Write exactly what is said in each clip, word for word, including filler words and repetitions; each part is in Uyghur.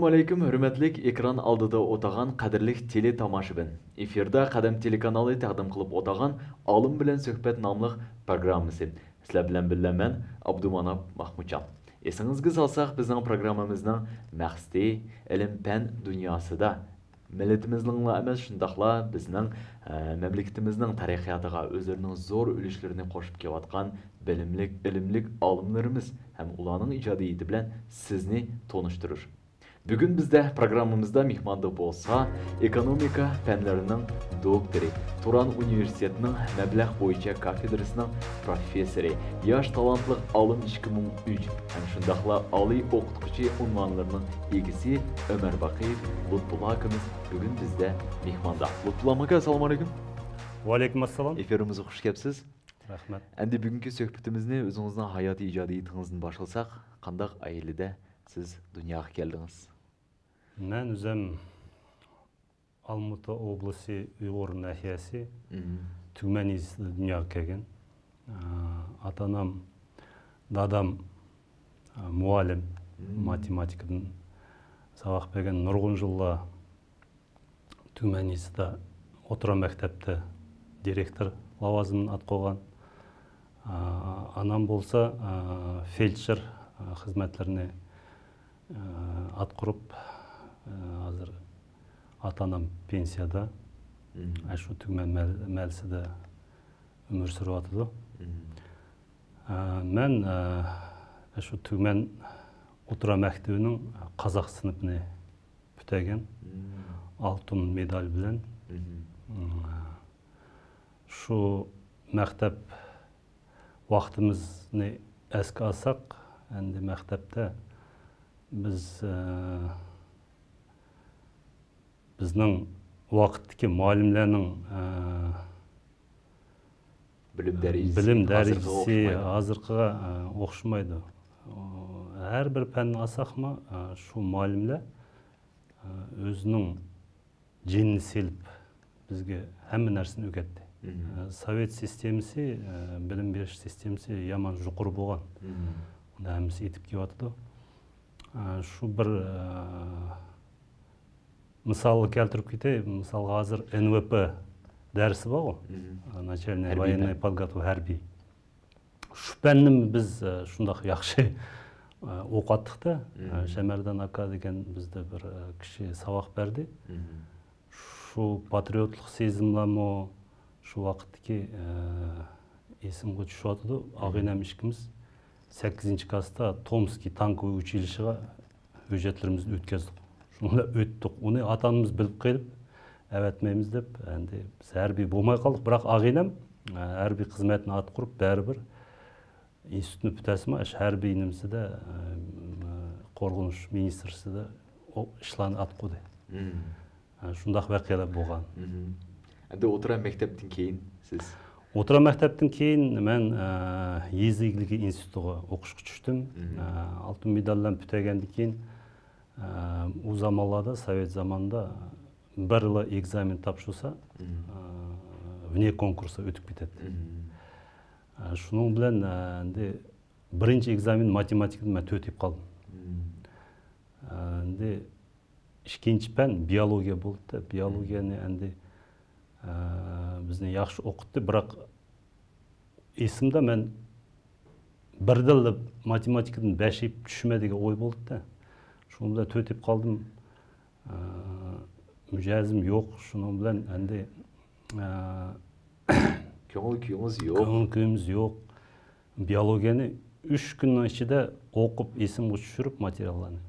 ئەسسالامۇئەلەيكۇم، ھۆرمەتلىك ئېكران ئالدىدا ئولتۇرغان قەدىرلىك تېلېتاماشىبىن! ئېفىردا قەدەم تېلېكانالى تەقدىم قىلىپ ئولتۇرغان ئالىم بىلەن سۆھبەت ناملىق پروگراممىسى. سىلەر بىلەن بىللە مەن، ئابدۇماناپ ماخمۇتجان. ئېسىڭىزگە سالساق، بىزنىڭ پروگراممىمىزنىڭ مەقسىتى ئىلىم-پەن دۇنياسىدا مىللىتىمىزنىڭلا ئەمەس، شۇنداقلا بىزنىڭ، ئە، مەملىكىتىمىزنىڭ تەرەققىياتىغا ئۆزلىرىنىڭ زور ئۈلۈشلىرىنى قوشۇپ كېلىۋاتقان بىلىملىك، ئىلىملىك ئالىملىرىمىز ھەم ئۇلارنىڭ ئىجادىيىتى بىلەن سىزنى تونۇشتۇرۇش. بۈگۈن بىزدە پروگراممىمىزدا مېھماندا بولسا، ئېكونومىكا پەنلىرىنىڭ دوكتورى، تۇران ئۇنىۋېرسىتېتىنىڭ مەبلەغ بويىچە كافېدرىسىنىڭ پروفېسسورى، ياش تالانتلىق ئالىم ئىككى مىڭ ئۈچ ھەم شۇنداقلا ئالىي ئوقۇتقۇچى ئۇنۋانلىرىنىڭ ئىگىسى ئۆمەر باقىيېف لۇتپۇللا ئاكىمىز بۈگۈن بىزدە مېھماندا. لۇتپۇللا ئاكا، ئەسسالامۇئەلەيكۇم. ۋەئەلەيكۇم ئەسسالام. ئېفىرىمىزغا خۇش كەپسىز. رەھمەت. ئەمدى بۈگۈنكى سۆھبىتىمىزنى ئۆزىڭىزنىڭ ھاياتىي ئىجادىيىتىڭىزدىن باشلىساق، قانداق ئائىلىدە سىز دۇنياغا كەلدىڭىز؟ مەن ئۆزۈم ئالمۇتا ئوبلىسى ئۇيغۇر ناھىيەسى مم. تۈگمەن يېزىسىدا دۇنياغا كەلگەن. ئاتا-ئانام، دادام مۇئەللىم، مم. ماتېماتىكىدىن ساۋاق بەرگەن، نۇرغۇن يىللار تۈگمەن يېزىسىدا ئوتتۇرا مەكتەپتە دىرېكتور لاۋازىمىنى ئاتقۇرغان. ئانام بولسا فېلدشېر خىزمەتلىرىنى ئاتقۇرۇپ، ھازىر ئاتا-ئانام پېنسىيەدە، مم. شۇ تۈگمەن مەل-، مەلىسىدە ئۆمۈر سۈرۈۋاتىدۇ. مم. مەن شۇ تۈگمەن ئوتتۇرا مەكتىۋىنىڭ قازاق سىنىپىنى پۈتتۈرگەن، مم. ئالتۇن مېدال بىلەن. مم. شۇ مەكتەپ ۋاقتىمىزنى ئەسكە ئالساق، ئەمدى مەكتەپتە بىز، ئە، بىزنىڭ ۋاقىتتىكى مۇئەللىملەرنىڭ، ئە، بىلىم دەرىجىسى بىلىم ھازىرقىغا دەرىجىسى ئوخشىمايدۇ. ھازىرقىغا، ئە، ئوخشىمايدۇ. ئۇ، ھەر بىر پەننى ئالساقمۇ، ئە، شۇ مۇئەللىملەر، ئە، ئۆزىنىڭ جېنىنى سېلىپ، بىزگە ھەممە نەرسىنى ئۆگەتتى. مم. ئە، سوۋېت سىستېمىسى، ئە، بىلىم بېرىش سىستېمىسى يامان يۇقىرى بولغان. مم. ئۇنى ھەممىسى ئېيتىپ كېلىۋاتىدۇ. ئە، شۇ بىر، ئە، مىسالغا كەلتۈرۈپ كېتەي. مىسالغا، ھازىر ئېن ۋې پې دەرسى بارغۇ. مم. Начальная военная подготовка، ھەربىي. شۇ پەننىمۇ بىز، ئە، شۇنداق ياخشى، ئە، ئوقۇتتۇق-تە. مم. ئە، شەمەردان ئاكا دېگەن بىزدە بىر، ئە، كىشى ساۋاق بەردى. مم. شۇ پاترىيوتلۇق سېزىملارمۇ شۇ ۋاقىتتىكى، ئە، ئېسىمگە چۈشۈۋاتىدۇ. مم. ئاغىنەم ئىككىمىز سەككىزىنچى كلاستا تومسكىي تانكىۋى ئۇچىلىشىغا ھۆججەتلىرىمىزنى ئۆتكۈزدۇق. شۇنىڭ بىلەن ئۆتتۇق. ئۇنى ئاتا-ئانىمىز بىلىپ قېلىپ، ئەۋەتمەيمىز دەپ، ئەمدى بىز ھەربىي بولماي قالدۇق. بىراق ئاغىنەم، ئە، ھەربىي خىزمەتنى ئاتقۇرۇپ، بەرىبىر ئىنستىتۇتنى پۈتتۈرسىمۇ، ئاشۇ ھەربىي نېمىسىدە، ئە، قورغىنىش مىنىستىرستىدا ئو-، ئىشلارنى ئاتقۇردى. مم. ئە، شۇنداق ۋەقەلەر بولغان. مم. ئەمدى ئوتتۇرا مەكتەپتىن كېيىن سىز؟ ئوتتۇرا مەكتەپتىن كېيىن مەن، ئە، يېزا ئىگىلىكى ئىنستىتۇتىغا ئوقۇشقا چۈشتۈم. مم. ئە، ئالتۇن مېدال بىلەن پۈتتۈرگەندىن كېيىن، ئە، ئۇ زامانلاردا، سوۋېت زامانىدا بىرلا ئېگزامېن تاپشۇرسا، مم. ئە، ۋنې كونكۇرسقا ئۆتۈپ كېتەتتى. مم. ئە، شۇنىڭ بىلەن، ئە، ئەمدى بىرىنچى ئېگزامېن ماتېماتىكىدىن مەن تۆت يەپ قالدىم. مم. ئە، ئەمدى ئىككىنچى پەن بىيولوگىيە بولدى. بىيولوگىيەنى ئەمدى، ئە، بىزنى ياخشى ئوقۇتتى، بىراق ئېسىمدە مەن بىردىنلا ماتېماتىكىدىن بەش يەپ چۈشىمەن دېگەن ئوي بولدى-دە. شۇنىڭ بىلەن تۆت يەپ قالدىم. ئە، مىجەزىم يوق. شۇنىڭ بىلەن ئەمدى، ئە، كۆڭۈل كۈيىڭىز يوق. كۆڭۈل كۈيىمىز يوق. بىيولوگىيەنى ئۈچ كۈننىڭ ئىچىدە ئوقۇپ، ئېسىمگە چۈشۈرۈپ ماتېرىياللارنى،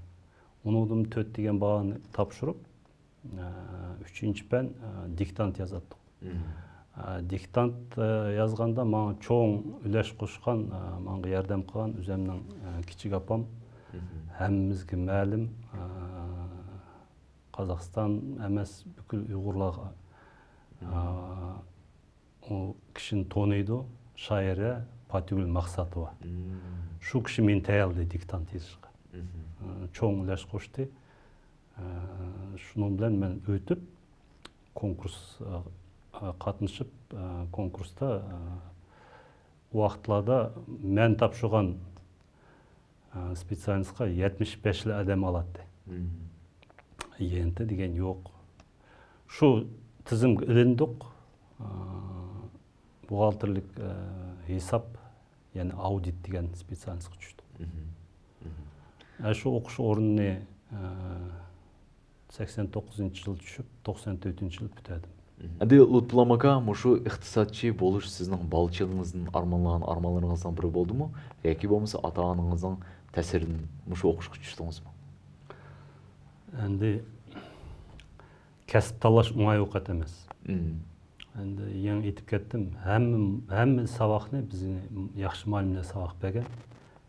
ئۇنىڭدىن تۆت دېگەن باھانى تاپشۇرۇپ، ئە، ئۈچىنچى پەن، ئە، دىكتانت يازاتتۇق. مم. ئە، دىكتانت، ئە، يازغاندا ماڭا چوڭ ئۈلەش قوشقان، ئە، ماڭا ياردەم قىلغان ئۆزۈمنىڭ، ئە، كىچىك ئاپام، مم. ھەممىمىزگە مەلۇم، ئە، قازاقىستان ئەمەس، پۈتكۈل ئۇيغۇرلارغا، مم. ئە، ئۇ كىشىنى تونۇيدۇ، شائىرە پاتىگۈل مەخساتوۋا. مم. شۇ كىشى مېنى تەييارلىدى دىكتانت يېزىشقا. مم. ئە، چوڭ ئۈلەش قوشتى. ئە، شۇنىڭ بىلەن مەن ئۆتۈپ، كونكۇرس، ئە، ئە، قاتنىشىپ، ئە، كونكۇرستا، ئە، ئۇ ۋاقىتلاردا مەن تاپشۇرغان، ئە، سپېتسىيالىستقا يەتمىش بەشلا ئادەم ئالاتتى. مم. يېنتى دېگەن يوق. شۇ تىزىمگە ئېلىندۇق. ئا، بوغالتىرلىك، ئا، ھېساب، يەنى ئاۋدىت دېگەن سپېتسىيالىستقا چۈشتۇق. مم. مم. ئە، شۇ ئوقۇش ئورنىنى، ئا، سەكسەن توققۇزىنچى يىل چۈشۈپ، توقسان تۆتىنچى يىل پۈتتۈردۈم. ئەمدى لۇتپۇللا ئاكا، مۇشۇ ئىقتىسادچى بولۇش سىزنىڭ بالا چېغىڭىزدىن ئارمانلىغان ئارمانلىرىڭىزنىڭ بىرى بولدىمۇ؟ ياكى بولمىسا ئاتا-ئانىڭىزنىڭ تەسىرىدىن مۇشۇ ئوقۇشقا چۈشتىڭىزمۇ؟ ئەمدى كەسىپ تاللاش ئوڭاي ئوقەت ئەمەس. مم. ئەمدى يېڭى ئېيتىپ كەتتىم. ھەممە، ھەممە ساۋاقنى بىزنى ياخشى مۇئەللىملەر ساۋاق بەرگەن.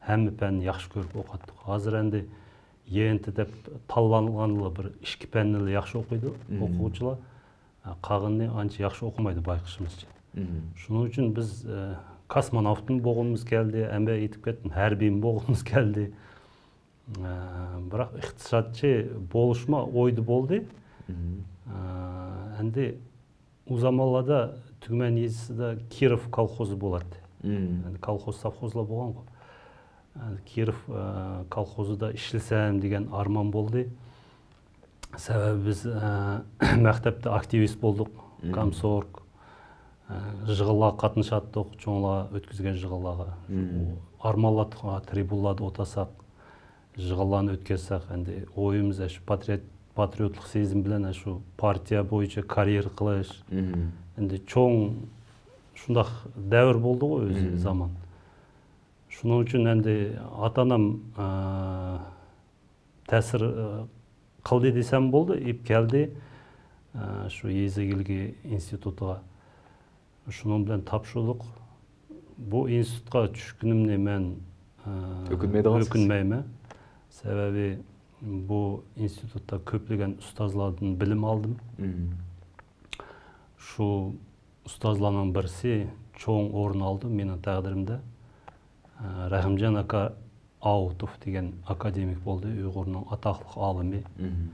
ھەممە پەننى ياخشى كۆرۈپ ئوقۇتتۇق. ھازىر ئەمدى يېنتى دەپ تاللانغانلا بىر ئىككى پەننىلا ياخشى ئوقۇيدۇ مم. ئوقۇغۇچىلار. قالغىنىنى ئانچە ياخشى ئوقۇمايدۇ بايقىشىمىزچە. مم. شۇنىڭ ئۈچۈن بىز، ئە، كاسموناۋتمۇ بولغۇمىز كەلدى، ئەمدى ئېيتىپ كەتتىم، ھەربىيمۇ بولغۇمىز كەلدى. ئە، بىراق ئىقتىسادچى بولۇشمۇ ئويدا بولدى. مم. ئە، ئەمدى ئۇ زامانلاردا تۈگمەن يېزىسىدا كىروف كالخوزى بولاتتى. مم. يەنى كالخوز، ساپخوزلار بولغانغۇ. ئە، كىروف، ئە، كالخوزىدا ئىشلىسەم دېگەن ئارمان بولدى. سەۋەبى بىز، ئە، مەكتەپتە ئاكتىۋىست بولدۇق. مم. كامسورگ، ئە، يىغىنلارغا قاتنىشاتتۇق، چوڭلار ئۆتكۈزگەن يىغىنلارغا. مم. ئارمانلاتتۇق، تىرىبۇنلاردا ئولتۇرساق، يىغىنلارنى ئۆتكۈزسەك، ئەمدى ئويىمىز شۇ پاترىيوت-، پاترىيوتلۇق سېزىم بىلەن شۇ پارتىيە بويىچە كاريېرا قىلىش. مم. ئەمدى چوڭ شۇنداق دەۋر بولدىغۇ ئۆزى مم. زامان. شۇنىڭ ئۈچۈن ئەمدى ئاتا-ئانام، ئە، تەسىر، ئە، قىلدى دېسەم بولىدۇ، ئېلىپ كەلدى، ئە، شۇ يېزا ئىگىلىكى ئىنستىتۇتىغا. شۇنىڭ بىلەن تاپشۇردۇق. بۇ ئىنستىتۇتقا چۈشكىنىمنى مەن، ئە، ئۆكۈنمەيدىغانسىز؟ ئۆكۈنمەيمەن. سەۋەبى بۇ ئىنستىتۇتتا كۆپلىگەن ئۇستازلاردىن بىلىم ئالدىم. مم. شۇ ئۇستازلارنىڭ بىرسى چوڭ ئورۇن ئالدى مېنىڭ تەقدىرىمدە. ئە، رەھىمجان ئاكا ئاۋۇتوف دېگەن ئاكادېمىك بولدى، ئۇيغۇرنىڭ ئاتاقلىق ئالىمى. مم.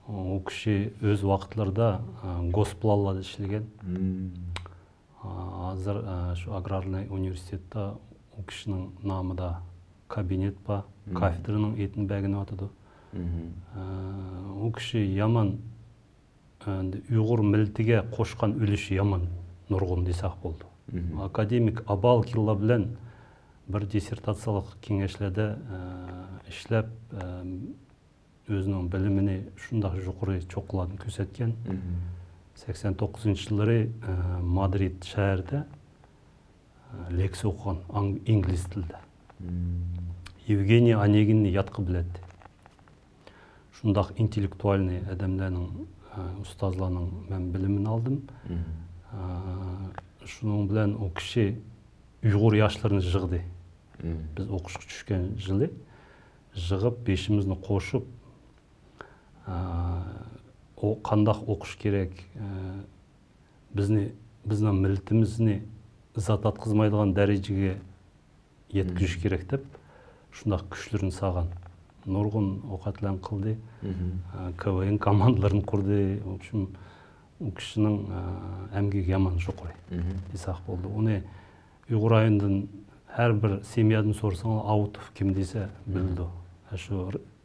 ئۇ كىشى ئۆز ۋاقىتلىرىدا، ئە، گوسپلانلاردا ئىشلىگەن. مم. ئە، ھازىر، ئە، شۇ ئاگرارنىي ئۇنىۋېرسىتېتتا ئۇ كىشىنىڭ نامىدا كابىنېت بار، مم. كافېدرانىڭ ئېتىنى بەرگىنىۋاتىدۇ. مم. ئە، ئۇ كىشى يامان ئەمدى ئۇيغۇر مىللىتىگە قوشقان ئۈلۈشى يامان نۇرغۇن دېسەك بولىدۇ. مم. ئاكادېمىك ئابالكىنلار بىلەن بىر دىسسېرتاتسىيەلىك كېڭەشلەردە، ئە، ئىشلەپ، ئە، ئۆزىنىڭ بىلىمىنى شۇنداق يۇقىرى چوققىلاردىن كۆرسەتكەن. مم. سەكسەن توققۇزىنچى يىللىرى، ئە، مادرىد شەھىرىدە لېكسىيە ئوقۇغان ئاڭ-، ئىنگلىز تىلىدا. مم. يېۋگېنىي ئونېگىننى ياتقا بىلەتتى. شۇنداق ئىنتېللېكتۇئالنى ئادەملەرنىڭ، ئە، ئۇستازلارنىڭ مەن بىلىمىنى ئالدىم. مم. ئە، شۇنىڭ بىلەن ئۇ كىشى ئۇيغۇر ياشلىرىنى يىغدى. مم. بىز ئوقۇشقا چۈشكەن يىلى يىغىپ، بېشىمىزنى قوشۇپ، ئە، ئۇ قانداق ئوقۇش كېرەك، ئە، بىزنى، بىزنىڭ مىللىتىمىزنى زاتاتقۇزمايدىغان دەرىجىگە يەتكۈزۈش مم. كېرەك دەپ، شۇنداق كۈچلىرىنى سالغان. نۇرغۇن ئوقەتلەرنى قىلدى. مم. ئە، كۋن كوماندىلىرىنى قۇردى. ئۇ كىشىم-، ئۇ كىشىنىڭ، ئە، ئەمگىكى يامان يۇقىرى مم. دېسەك بولىدۇ. ئۇنى ئۇيغۇر رايونىدىن ھەر بىر سېميادىن سورىساڭلار، ئاۋۇتوف كىم دېسە مم. بىلىدۇ. ئە، شۇ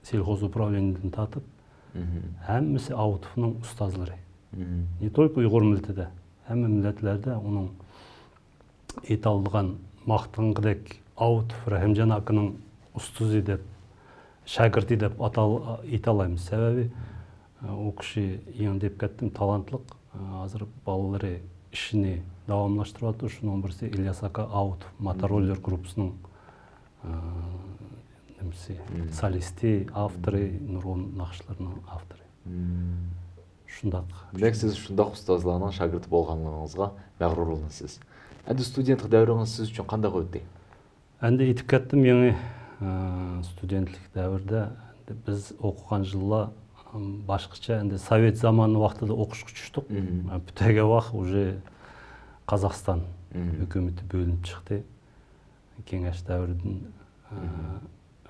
سېلخوز ئۇپراۋلېنىيىدىن تارتىپ، مم. ھەممىسى ئاۋۇتوفنىڭ ئۇستازلىرى. مم. نې تولكا ئۇيغۇر مىللىتىدە، ھەممە مىللەتلەردە ئۇنىڭ ئېيتالىدىغان ماختىغۇدەك ئاۋۇتوف رەھىمجان ئاكىنىڭ ئۇستىزى دەپ، شاگىرتى دەپ ئاتال-، ئېيتالايمىز. سەۋەبى، ئۇ كىشى يېڭى دەپ كەتتىم، تالانتلىق. ھازىر بالىلىرى ئىشىنى داۋاملاشتۇرۇۋاتىدۇ. شۇنىڭ بىرسى ئىلياس ئاكا ئاۋۇتوف، مم. موتوروللېر گۇرۇپپىسىنىڭ، نېمىسى، مم. سولىستى، ئاپتورى، مم. نۇرغۇن ناخشىلىرىنىڭ ئاپتورى. مم. شۇنداق. دېمەك، سىز شۇنداق ئۇستازلارنىڭ شاگىرتى بولغانلىقىڭىزغا مەغرۇرلىنىسىز. ئەمدى ستۇدېنتلىق دەۋرىڭىز سىز ئۈچۈن قانداق ئۆتتى؟ ئەمدى ئېيتىپ كەتتىم يېڭى، ئە، ستۇدېنتلىك دەۋردە بىز ئوقۇغان يىللار، ئەم، باشقىچە، ئەمدى سوۋېت زامانى ۋاقتىدا ئوقۇشقا چۈشتۇق. مم. ئە، پۈتەگە ۋاق ئۇژې قازاقىستان مم. ھۆكۈمىتى بۆلۈنۈپ چىقتى. كېڭەش دەۋرىدىن، ئە، مم.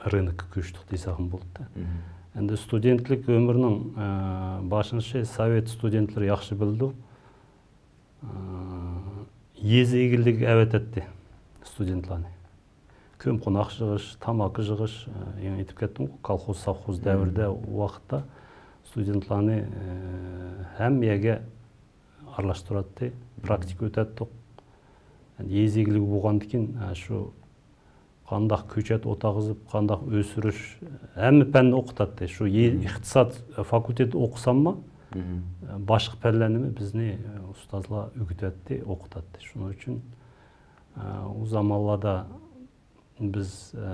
رىنوكقا كۆچتۇق دېسەكمۇ بولىدۇ. مم. ئەمدى ستۇدېنتلىك ئۆمرىنىڭ، ئە، باشلىنىشى سوۋېت ستۇدېنتلىرى ياخشى بىلىدۇ. ئە، يېزا ئىگىلىكىگە ئەۋەتەتتى ستۇدېنتلارنى. كۆم قوناق يىغىش، تاماكا يىغىش، ئە، يېڭى ئېيتىپ كەتتىمغۇ، كالخوز، ساپخوز مم. دەۋرىدە، ۋاقىتتا ستۇدېنتلارنى، ئە، ھەممە يەرگە ئارىلاشتۇراتتى، پراكتىكا ئۆتەتتۇق. يېزا ئىگىلىكى بولغاندىكىن، ئە، شۇ قانداق كۆچەت ئولتۇرغۇزۇپ، قانداق ئۆسۈرۈش، ھەممە پەننى ئوقۇتاتتى. شۇ يې-، ئىقتىساد فاكۇلتېتى ئوقۇساممۇ، باشقا پەنلەرنىمۇ بىزنى، ئە، ئۇستازلار ئۆگىتەتتى، ئوقۇتاتتى. شۇنىڭ ئۈچۈن، ئە، ئۇ زامانلاردا بىز، ئە،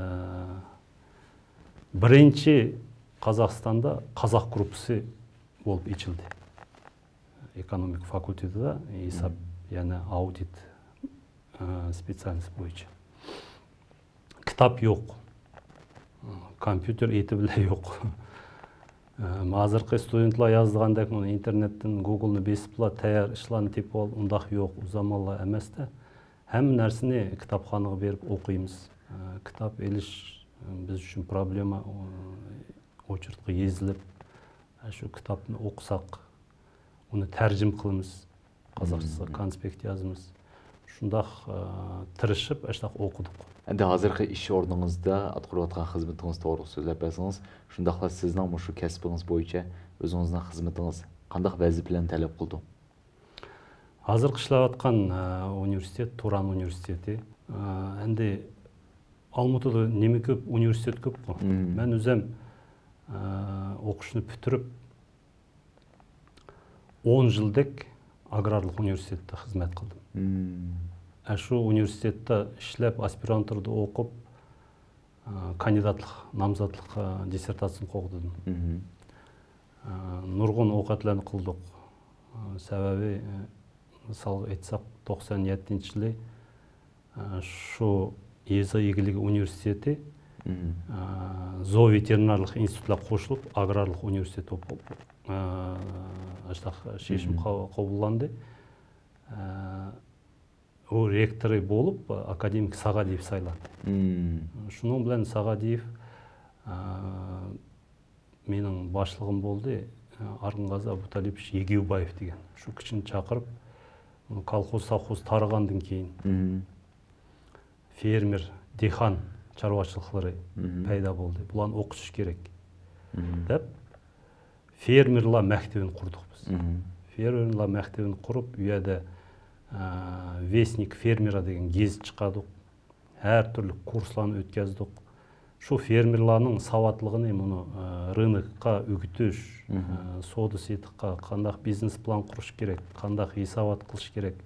بىرىنچى قازاقىستاندا قازاق گۇرۇپپىسى بولۇپ ئېچىلدى. ئېكونومىكا فاكۇلتېتىدا ھېساب، يەنى ئاۋدىت، ئە، سپېتسىيالىست بويىچە. كىتاب يوق. كومپيۇتېر ئېتى بىلەن يوق. ئە، ھازىرقى ستۇدېنتلار يازىدىغاندەك ئۇنى ئىنتېرنېتتىن، گوگلنى بېسىپلا تەييار ئىشلارنى تېپىپ ئال، ئۇنداق يوق. ئۇ زامانلار ئەمەستە. ھەممە نەرسىنى كىتابخانىغا بېرىپ ئوقۇيمىز. ئە، كىتاب ئېلىش، ئە، بىز ئۈچۈن پروبلېما، ئۇ، ئوچېرتقا يېزىلىپ، ئە، شۇ كىتابنى ئوقۇساق، ئۇنى تەرجىمە قىلىمىز. قازاقچىسىغا كونسپېكت يازىمىز. شۇنداق، ئە، تىرىشىپ، ئاشۇنداق ئوقۇدۇق. ئەمدى ھازىرقى ئىش ئورنىڭىزدا ئاتقۇرۇۋاتقان خىزمىتىڭىز توغرىلىق سۆزلەپ بەرسىڭىز، شۇنداقلا سىزنىڭ مۇشۇ كەسپىڭىز بويىچە ئۆزىڭىزنىڭ خىزمىتىڭىز قانداق ۋەزىپىلەرنى تەلەپ قىلىدۇ؟ ھازىرقى ئىشلەۋاتقان، ئە، ئۇنىۋېرسىتېت، تۇران ئۇنىۋېرسىتېتى. ئە، ئەمدى ئالمۇتىدا نېمە كۆپ، ئۇنىۋېرسىتېت كۆپقۇ. مەن ئۆزۈم، ئە، ئوقۇشنى پۈتتۈرۈپ، ئون يىلدەك ئاگرارلىق ئۇنىۋېرسىتېتتا خىزمەت قىلدىم. ئە، شۇ ئۇنىۋېرسىتېتتا ئىشلەپ، ئاسپىرانتۇرىدا ئوقۇپ، ئە، كاندىداتلىق، نامزاتلىق، ئە، دىسسېرتاتسىيەمنى قوغدىدىم. ئە، نۇرغۇن ئوقەتلەرنى قىلدۇق. ئە، سەۋەبى، ئە، مىسالغا ئېيتساق، توقسان يەتتىنچى يىلى، ئە، شۇ يېزا ئىگىلىكى ئۇنىۋېرسىتېتى، ئە، زووېتېرىنارلىق ئىنستىتۇتلار قوشۇلۇپ، ئاگرارلىق ئۇنىۋېرسىتېتى بولۇپ، ئە، ئاشۇنداق شېشىم قا-، قوبۇللاندى. ئە، ئۇ رېكتورى بولۇپ، ئاكادېمىك ساغادىيېف سايلاندى. شۇنىڭ بىلەن ساغادىيېف، ئە، مېنىڭ باشلىقىم بولدى، ئارغىنغازى ئابۇتالىپىچ يېگىۋبايېف دېگەن. شۇ كىشىنى چاقىرىپ، كالخوز، ساۋخوز تارىغاندىن كېيىن، فېرمېر، دېھقان چارۋىچىلىقلىرى پەيدا بولدى. بۇلارنى ئوقۇتۇش كېرەك، دەپ، فېرمېرلار مەكتىۋىنى قۇردۇق بىز. فېرمېرلار مەكتىۋىنى قۇرۇپ، ئۇ يەردە، ئە، ۋېستنىك فېرمېرا دېگەن گېزىت چىقاردۇق. ھەر تۈرلۈك كۇرسلارنى ئۆتكەزدۇق. شۇ فېرمېرلارنىڭ ساۋاتلىقىنى مۇنۇ، ئە، رىنوكقا ئۆگىتىش، ئە، سودا سېتىققا قانداق بىزنېس پىلان قۇرۇش كېرەك، قانداق ھېسابات قىلىش كېرەك،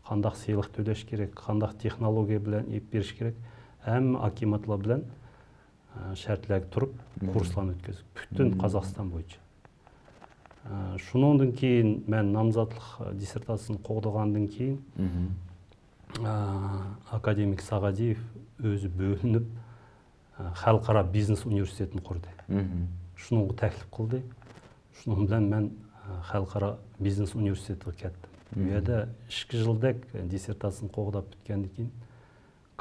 قانداق سېلىق تۆلەش كېرەك، قانداق تېخنولوگىيە بىلەن ئېلىپ بېرىش كېرەك، ھەممە ئاكىماتلار بىلەن، ئە، شەرتلەرگە تۇرۇپ كۇرسلارنى ئۆتكەزدۇق. پۈتۈن قازاقىستان بويىچە. ئە، شۇنىڭدىن كېيىن مەن نامزاتلىق دىسسېرتاتسىيەسىنى قوغدىغاندىن كېيىن، ئە، ئاكادېمىك ساغادىيېف ئۆزى بۆلۈنۈپ، ئە، خەلقئارا بىزنېس ئۇنىۋېرسىتېتىنى قۇردى. شۇنىڭغا تەكلىپ قىلدى. شۇنىڭ بىلەن مەن، ئە، خەلقئارا بىزنېس ئۇنىۋېرسىتېتىغا كەتتىم. ئۇ يەردە ئىككى يىلدەك دىسسېرتاتسىيەنى قوغداپ پۈتكەندىن كېيىن،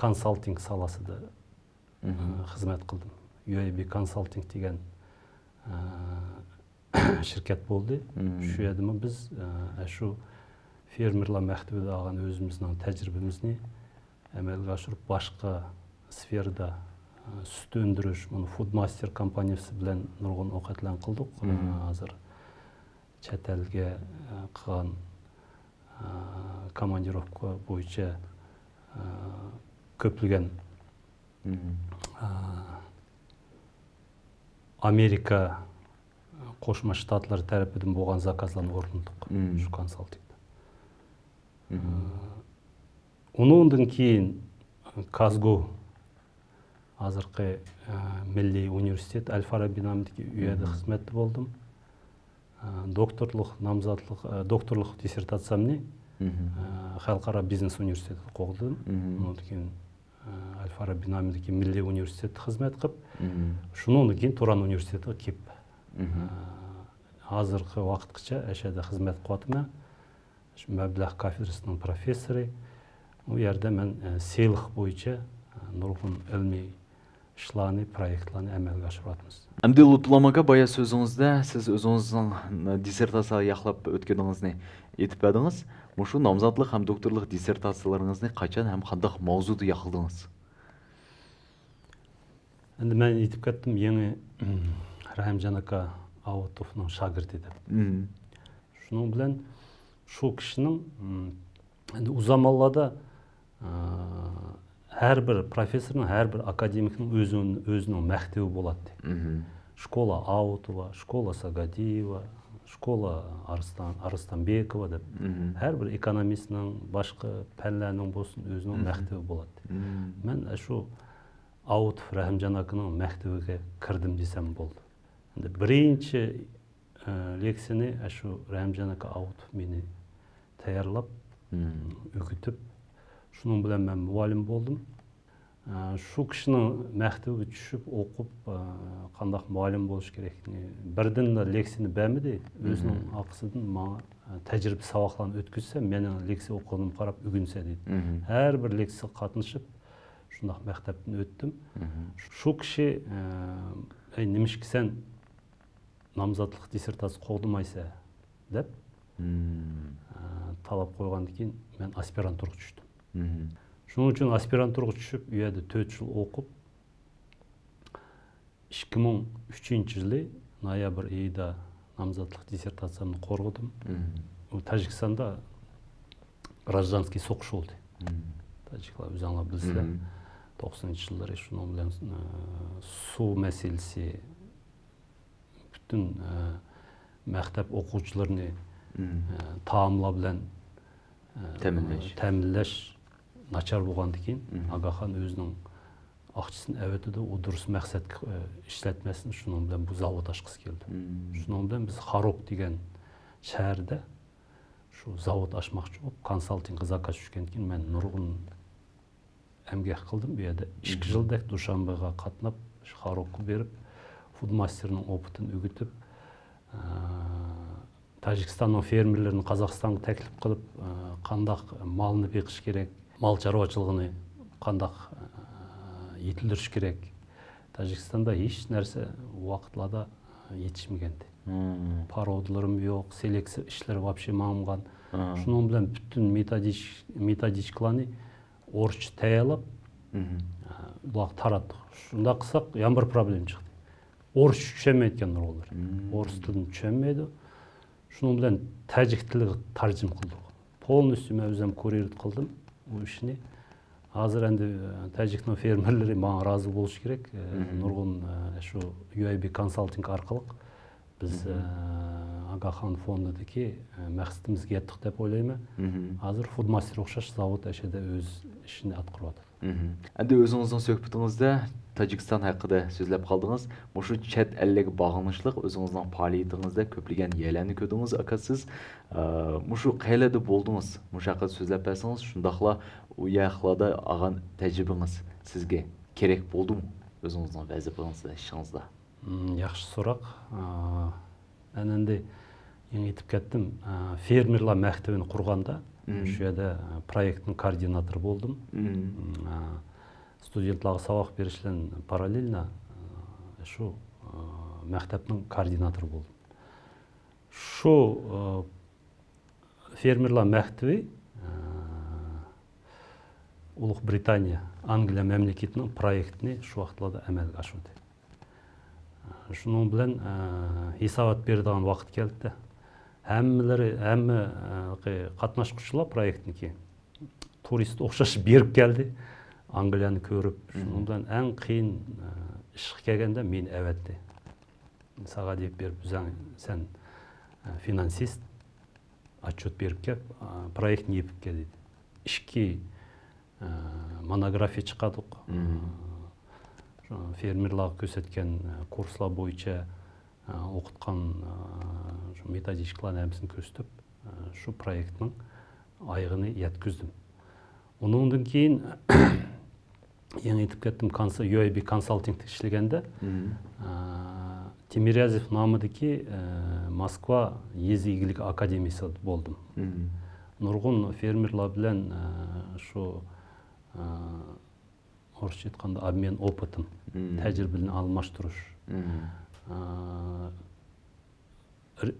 كونسالتىنگ ساھەسىدە، ئە، خىزمەت قىلدىم. يۇ ئەي بى كونسالتىنگ دېگەن، ئە، شىركەت بولدى. شۇ يەردىمۇ بىز، ئە، شۇ فېرمېرلار مەكتىۋىدە ئالغان ئۆزىمىزنىڭ تەجرىبىمىزنى ئەمەلگە ئاشۇرۇپ، باشقا سفېرىدا، ئە، سۈت ئۆندۈرۈش، مانا فۇد ماستېر كومپانىيىسى بىلەن نۇرغۇن ئوقەتلەرنى قىلدۇق. ئە، ھازىر چەت ئەلگە، ئە، قىلغان، ئە، كوماندىروۋكا بويىچە، ئە، كۆپلىگەن، ئە، ئامېرىكا قوشما شتاتلىرى تەرىپىدىن بولغان زاكازلارنى ئورۇندىدۇق شۇ كونسالتىنگدا. ئۇنىڭدىن كېيىن كازگو، ھازىرقى، ئە، مىللىي ئۇنىۋېرسىتېت، ئەل فارابى نامىدىكى، ئۇ يەردە خىزمەتتە بولدۇم. ئە، دوكتورلۇق نامزاتلىق، ئە، دوكتورلۇق دىسسېرتاتسىيەمنى، ئە، خەلقئارا بىزنېس ئۇنىۋېرسىتېتىدا قوغدىدىم. ئۇنىڭدىن كېيىن، ئە، ئەل فارابى نامىدىكى مىللىي ئۇنىۋېرسىتېتتا خىزمەت قىلىپ، شۇنىڭدىن كېيىن تۇران ئۇنىۋېرسىتېتىغا كېلىپ، ئە، ھازىرقى ۋاقىتقىچە ئەشەدە خىزمەت قىلىۋاتىمەن. شۇ مەبلەغ كافېدرىسىنىڭ پروفېسسورى. ئۇ يەردە مەن، ئە، سېلىق بويىچە، ئە، نۇرغۇن ئىلمىي ئىشلارنى، پرويېكتلارنى ئەمەلگە ئاشۇرۇۋاتىمىز. ئەمدى لۇتپۇللام ئاكا، بايا سۆزىڭىزدە سىز ئۆزىڭىزنىڭ دىسسېرتاتسىيە ياقلاپ ئۆتكىنىڭىزنى ئېيتىپ بەردىڭىز. مۇشۇ نامزاتلىق ھەم دوكتورلۇق دىسسېرتاتسىيەلىرىڭىزنى قاچان ھەم قانداق ماۋزۇدا ياقلىدىڭىز؟ ئەمدى مەن ئېيتىپ كەتتىم، يېڭى، رەھىمجان ئاكا ئاۋۇتوفنىڭ شاگىرتى دەپ. شۇنىڭ بىلەن شۇ كىشىنىڭ، ئەمدى ئۇ زامانلاردا، ئە، ھەر بىر پروفېسسورنىڭ، ھەر بىر ئاكادېمىكنىڭ ئۆزىنىڭ، ئۆزىنىڭ مەكتىۋى بولاتتى. شكولا ئاۋۇتوفا، شكولا ساگادىيېۋا، شكولا ئارسلان، ئارسلانبېكوۋا دەپ، ھەر بىر ئېكونومىستنىڭ، باشقا پەنلەرنىڭ بولسۇن، ئۆزىنىڭ مەكتىۋى بولاتتى. مەن ئاشۇ ئاۋۇتوف رەھىمجان ئاكىنىڭ مەكتىۋىگە كىردىم دېسەم بولىدۇ. ئەمدى بىرىنچى، ئە، لېكسىيەنى ئاشۇ رەھىمجان ئاكا ئاۋۇتوف مېنى تەييارلاپ، ئۆگىتىپ، شۇنىڭ بىلەن مەن مۇئەللىم بولدۇم. ئە، شۇ كىشىنىڭ مەكتىۋىگە چۈشۈپ ئوقۇپ، ئە، قانداق مۇئەللىم بولۇش كېرەكلىكىنى، بىردىنلا لېكسىيەنى بەرمىدى. ئۆزىنىڭ ئارقىسىدىن ماڭا، ئە، تەجرىبە ساۋاقلارنى ئۆتكۈزسە، مېنىڭ لېكسىيە ئوقۇغىنىمغا قاراپ ئۆگىنىسە دېدى. ھەر بىر لېكسىيەگە قاتنىشىپ، شۇنداق مەكتەپتىن ئۆتتۈم. شۇ كىشى، ئە، ئەي، نېمىشقا سەن نامزاتلىق دىسسېرتاتسىيە قوغدىمايسەن دەپ، ئە، تالاپ قويغاندىن كېيىن مەن ئاسپىرانتۇرغا چۈشتۈم. شۇنىڭ ئۈچۈن ئاسپىرانتۇرغا چۈشۈپ، ئۇ يەردە تۆت يىل ئوقۇپ، ئىككى مىڭ ئۈچىنچى يىلى نويابىر ئېيىدا نامزاتلىق دىسسېرتاتسىيەمنى قورغىدىم. ئۇ تاجىكىستاندا گراژدانسكىي سوقۇش بولدى. تاجىكلار ئۆزۈڭلار بىلىسىلەر. توقسىنىنچى يىللىرى شۇنىڭ بىلەن، ئە، سۇ مەسىلىسى، پۈتۈن، ئە، مەكتەپ ئوقۇغۇچىلىرىنى، ئە، تائاملار بىلەن، ئە، تەمىنلەش. تەمىنلەش ناچار بولغاندىكىن، ئاگاخان ئۆزىنىڭ ئاقچىسىنى ئەۋېتىدۇ، ئۇ دۇرۇس مەقسەتكە، ئە، ئىشلەتمەسمۇ، شۇنىڭ بىلەن بۇ زاۋۇت ئاچقۇسى كېلىدۇ. شۇنىڭ بىلەن بىز خاروك دېگەن شەھەردە شۇ زاۋۇت ئاچماقچى بولۇپ، كونسالتىنگقا زاكاز چۈشكەندىكىن، مەن نۇرغۇن ئەمگەك قىلدىم بۇ يەردە. ئىككى يىلدەك دۇشانبېغا قاتناپ، خاروكقا بېرىپ، فۇد ماستېرنىڭ ئوپىتىنى ئۆگىتىپ، ئە، تاجىكىستاننىڭ فېرمېرلىرىنى قازاقىستانغا تەكلىپ قىلىپ، ئە، قانداق مالنى بېقىش كېرەك، مال چارۋىچىلىقىنى قانداق، ئە، يېتىلدۈرۈش كېرەك. تاجىكىستاندا ھېچ نەرسە ئۇ ۋاقىتلاردا يېتىشمىگەنىدى. پارودىلىرىمۇ يوق، سېلېكسىيە ئىشلىرى ۋاپشې ماڭمىغان. شۇنىڭ بىلەن پۈتۈن مېتودىچ-، مېتودىچكىلارنى ئورۇسچە تەييارلاپ، ئە، ئۇلارغا تاراتتۇق. شۇنداق قىلساق، يەنە بىر پروبلېما چىقتى. ئورۇسچە چۈشەنمەيدىكەن نۇرغۇنلار. ئورۇس تىلىنى چۈشەنمەيدۇ. شۇنىڭ بىلەن تاجىك تىلىغا تەرجىمە قىلدۇق. پولنىستيۇ مەن ئۆزۈم كۇرىرېد قىلدىم ئۇ ئىشنى. ھازىر ئەمدى، ئە، تاجىكنىڭ فېرمېرلىرى ماڭا رازى بولۇشى كېرەك. ئە، نۇرغۇن، ئە، شۇ يۇ ئاي بى كونسالتىنگ ئارقىلىق بىز، ئە، ئاگاخان فوندىدىكى، ئە، مەقسىتىمىزگە يەتتۇق دەپ ئويلايمەن. ھازىر فۇد ماستېر ئوخشاش زاۋۇت ئەشەدە ئۆز ئىشىنى ئاتقۇرۇۋاتىدۇ. ئەمدى ئۆزىڭىزنىڭ سۆھبىتىڭىزدە تاجىكىستان ھەققىدە سۆزلەپ قالدىڭىز. مۇشۇ چەت ئەللەرگە باغلىنىشلىق ئۆزىڭىزنىڭ پائالىيىتىڭىزدە كۆپلىگەن يەرلەرنى كۆردىڭىز، ئاكا، سىز. ئە، مۇشۇ قەيەرلەردە بولدىڭىز؟ مۇشۇ ھەققىدە سۆزلەپ بەرسىڭىز، شۇنداقلا ئۇ ياقلاردا ئالغان تەجرىبىڭىز سىزگە كېرەك بولدىمۇ ئۆزىڭىزنىڭ ۋەزىپىڭىزدە، ئىشىڭىزدا؟ مم، ياخشى سوراق. ئا، مەن ئەمدى يېڭى ئېيتىپ كەتتىم. ئا، فېرمېرلار مەكتىۋىنى قۇرغاندا، شۇ يەردە، ئا، پرويېكتنىڭ كوئوردىناتورى بولدۇم. مم، ئا، ستۇدېنتلارغا ساۋاق بېرىش بىلەن پاراللېلنا، ئا، شۇ، ئا، مەكتەپنىڭ كوئوردىناتورى بولدۇم. شۇ، ئا، فېرمېرلار مەكتىۋى، ئە، ئۇلۇغ برىتانىيە، ئانگلىيە مەملىكىتىنىڭ پرويېكتىنى شۇ ۋاقىتلاردا ئەمەلگە ئاشۇردى. شۇنىڭ بىلەن، ئە، ھېسابات بېرىدىغان ۋاقىت كەلدى. ھەممىلىرى، ھەممە، ئە، قاتناشقۇچىلار پرويېكتنىڭكى تۇرىست ئوخشاش بېرىپ كەلدى. ئانگلىيەنى كۆرۈپ، شۇنىڭ بىلەن ئەڭ قىيىن، ئە، ئىشقا كەلگەندە مېنى ئەۋەتتى. ساغا دېيىپ بېرىپ، ئۆزۈڭ سەن، ئە، فىنانسىست، ئاتچوت بېرىپ كەپ، ئە، پرويېكتنى يېپىپ كەل دېدى. ئىككى، ئە، مونوگرافىيە چىقاردۇق. شۇ فېرمېرلارغا كۆرسەتكەن، ئە، كۇرسلار بويىچە، ئە، ئوقۇتقان، ئە، شۇ مېتودىچكىلارنى ھەممىسىنى كۆرسىتىپ، ئە، شۇ پرويېكتنىڭ ئايىغىنى يەتكۈزدۈم. ئۇنىڭدىن كېيىن يېڭى ئېيتىپ كەتتىم، كونس-، يۇ ئاي بى كونسالتىنگتا ئىشلىگەندە، ئە، تىمىريازېف نامىدىكى، ئە، موسكۋا يېزا ئىگىلىكى ئاكادېمىيىسىدا بولدۇم. نۇرغۇن فېرمېرلار بىلەن، ئە، شۇ، ئە، ئورۇسچە ئېيتقاندا، ئابمېن ئوپىتىم، تەجرىبىلەرنى ئالماشتۇرۇش. ئە، ر-،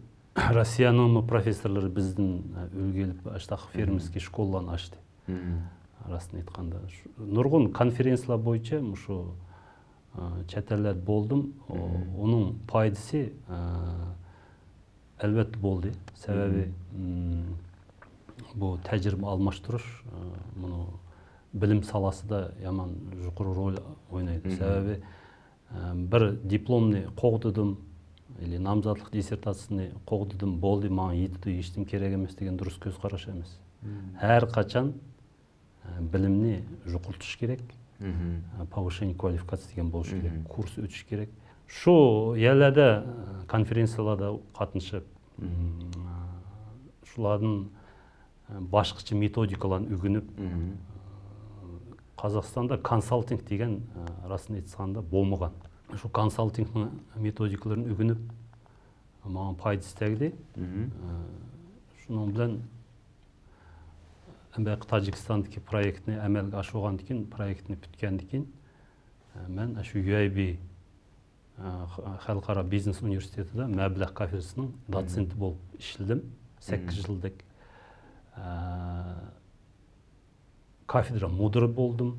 روسىيەنىڭمۇ پروفېسسورلىرى بىزدىن، ئە، ئۈلگە ئېلىپ، ئاشۇنداق فېرمېرسكىي شكولىلارنى ئاچتى. راستىنى ئېيتقاندا، شۇ نۇرغۇن كونفېرېنسىيەلەر بويىچە مۇشۇ، ئە، چەت ئەللەردە بولدۇم. ئۇنىڭ پايدىسى، ئە، ئەلۋەتتە بولدى. سەۋەبى، ئىم، بۇ تەجرىبە ئالماشتۇرۇش، ئە، بۇنى بىلىم ساھەسىدە يامان يۇقىرى رول ئوينايدۇ. سەۋەبى، ئە، بىر دىپلومنى قوغدىدىم، يەنى نامزاتلىق دىسسېرتاتسىيىسىنى قوغدىدىم، بولدى، ماڭا يېتىدۇ، ھېچنېمە كېرەك ئەمەس دېگەن دۇرۇس كۆز قاراش ئەمەس. ھەر قاچان، ئە، بىلىمنى يۇقىرىتىش كېرەك. ئە، повышение квалификации دېگەن بولۇشى كېرەك. كۇرس ئۆتۈش كېرەك. شۇ يەرلەردە، ئە، كونفېرېنسىيەلەردە قاتنىشىپ، ئىم، ئە، شۇلاردىن، ئە، باشقىچە مېتودىكىلارنى ئۆگىنىپ، ئە، قازاقىستاندا كونسالتىنگ دېگەن، ئە، راستىنى ئېيتساڭدا بولمىغان. شۇ كونسالتىنگنىڭ مېتودىكىلىرىنى ئۆگىنىپ، ماڭا پايدىسى تەگدى. ئە، شۇنىڭ بىلەن ئەمدى تاجىكىستاندىكى پرويېكتنى ئەمەلگە ئاشۇرغاندىن كېيىن، پرويېكتنى پۈتكەندىن كېيىن، ئە، مەن شۇ يۇ ئەي بى، ئە، خەلقئارا بىزنېس ئۇنىۋېرسىتېتىدا مەبلەغ كافېدرىسىنىڭ دوتسېنتى بولۇپ ئىشلىدىم. سەككىز يىلدەك، ئە، كافېدرا مۇدىرى بولدۇم.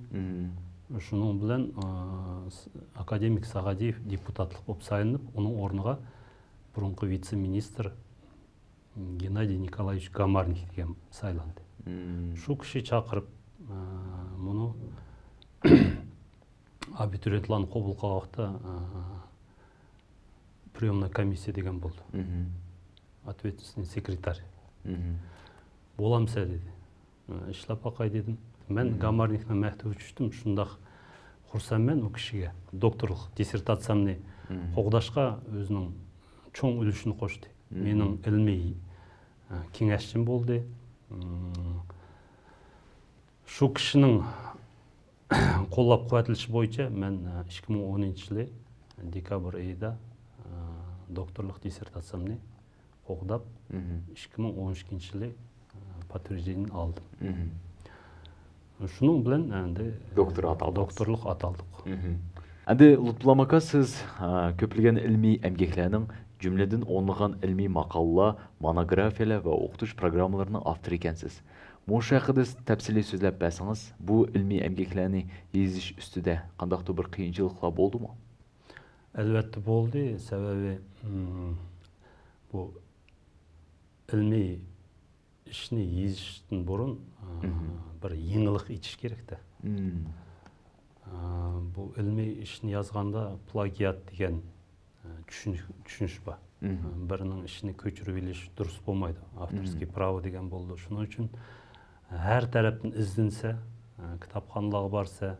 شۇنىڭ بىلەن، ئە، ئاكادېمىك ساغادىيېف دېپۇتاتلىق بولۇپ سايلىنىپ، ئۇنىڭ ئورنىغا بۇرۇنقى ۋىتسې-مىنىستىر گېننادىي نىكولايېۋىچ گامارنىك دېگەن سايلاندى. شۇ كىشى چاقىرىپ، ئە، مۇنۇ ئابىتۇرىيېنتلارنى قوبۇل قىلغان ۋاقىتتا، ئە، приёмная комиссия دېگەن بولدى. Ответственный секретарь. بولامسەن دېدى. ئىشلەپ باقاي دېدىم. مەن گامارنىكنىڭ مەكتىۋىگە چۈشتۈم. شۇنداق خۇرسەنمەن ئۇ كىشىگە. دوكتورلۇق دىسسېرتاتسىيەمنى قوغداشقا ئۆزىنىڭ چوڭ ئۈلۈشىنى قوشتى. مېنىڭ ئىلمىي، ئە، كېڭەشچىم بولدى. شۇ كىشىنىڭ قوللاپ-قۇۋۋەتلىشى بويىچە مەن، ئىككى مىڭ ئونىنچى يىلى دېكابىر ئېيىدا، دوكتورلۇق دىسسېرتاتسىيەمنى قوغداپ، ئىككى مىڭ ئون ئىككىنچى يىلى، پودтверждениеنى ئالدىم. شۇنىڭ بىلەن ئەمدى دوكتور ئاتالدىڭىز. دوكتورلۇق ئاتالدۇق. ئەمدى لۇتپۇللا ئاكا، سىز، ئە، كۆپلىگەن ئىلمىي ئەمگەكلەرنىڭ، جۈملىدىن ئونلىغان ئىلمىي ماقالىلەر، مونوگرافىيەلەر ۋە ئوقۇتۇش پىروگراممىلىرىنىڭ ئاپتورى ئىكەنسىز. مۇشۇ ھەققىدە تەپسىلىي سۆزلەپ بەرسىڭىز، بۇ ئىلمىي ئەمگەكلەرنى يېزىش ئۈستىدە قانداقتۇر بىر قىيىنچىلىقلار بولدىمۇ؟ ئەلۋەتتە بولدى. سەۋەبى، ئىم، بۇ ئىلمىي ئىشنى يېزىشتىن بۇرۇن، ئە، بىر يېڭىلىق ئېچىش كېرەكتە. ئە، بۇ ئىلمىي ئىشنى يازغاندا پلاگىيات دېگەن، ئە، چۈشىنىش، چۈشىنىش بار. بىرىنىڭ ئىشىنى كۆچۈرۈۋېلىش دۇرۇس بولمايدۇ. ئاپتورسكىي پراۋو دېگەن بولىدۇ. شۇنىڭ ئۈچۈن ھەر تەرەپتىن ئىزدەنسە، ئە، كىتابخانىلارغا بارسا،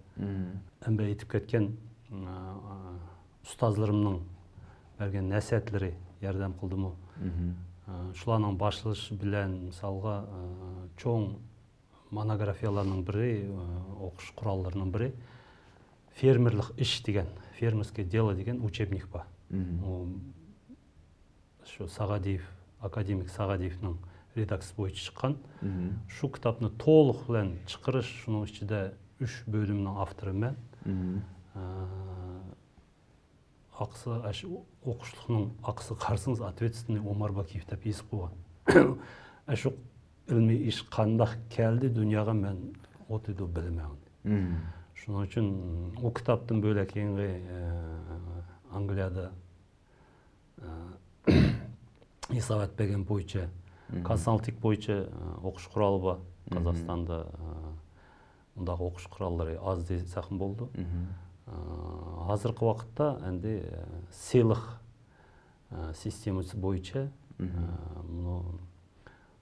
ئەمدى ئېيتىپ كەتكەن، ئە، ئۇستازلىرىمنىڭ بەرگەن نەسىھەتلىرى ياردەم قىلدىمۇ؟ ئە، شۇلارنىڭ باشلىشى بىلەن، مىسالغا، ئە، چوڭ مونوگرافىيەلەرنىڭ بىرى، ئە، ئوقۇش قوراللىرىنىڭ بىرى فېرمېرلىق ئىش دېگەن، فермерское дело دېگەن ئۇچېبنىك بار. ئۇ شۇ ساغادىيېف، ئاكادېمىك ساغادىيېفنىڭ رېداكسىيىسى بويىچە چىققان. شۇ كىتابنى تولۇق بىلەن چىقىرىش، شۇنىڭ ئىچىدە ئۈچ بۆلۈمنىڭ ئاپتورى مەن. ئە، ئاقسا، ئاشۇ ئوقۇشلۇقنىڭ ئاقسىغا قارىسىڭىز، ответственный ئومار باكىيېف دەپ يېزىپ قويغان. ئاشۇ ئىلمىي ئىش قانداق كەلدى دۇنياغا، مەن ئوتىدۇ بىلمەن. شۇنىڭ ئۈچۈن ئۇ كىتابتىن بۆلەك يېڭى، ئە، ئانگلىيەدە، ئە، ھېسابات بەرگەن بويىچە، كونسالتىنگ بويىچە، ئە، ئوقۇش قورالى بار. قازاقىستاندا، ئە، ئۇنداق ئوقۇش قوراللىرى ئاز دېسەكمۇ بولىدۇ. ئە، ھازىرقى ۋاقىتتا ئەمدى، ئە، سېلىق، ئە، سىستېمىسى بويىچە، ئە، مۇنۇ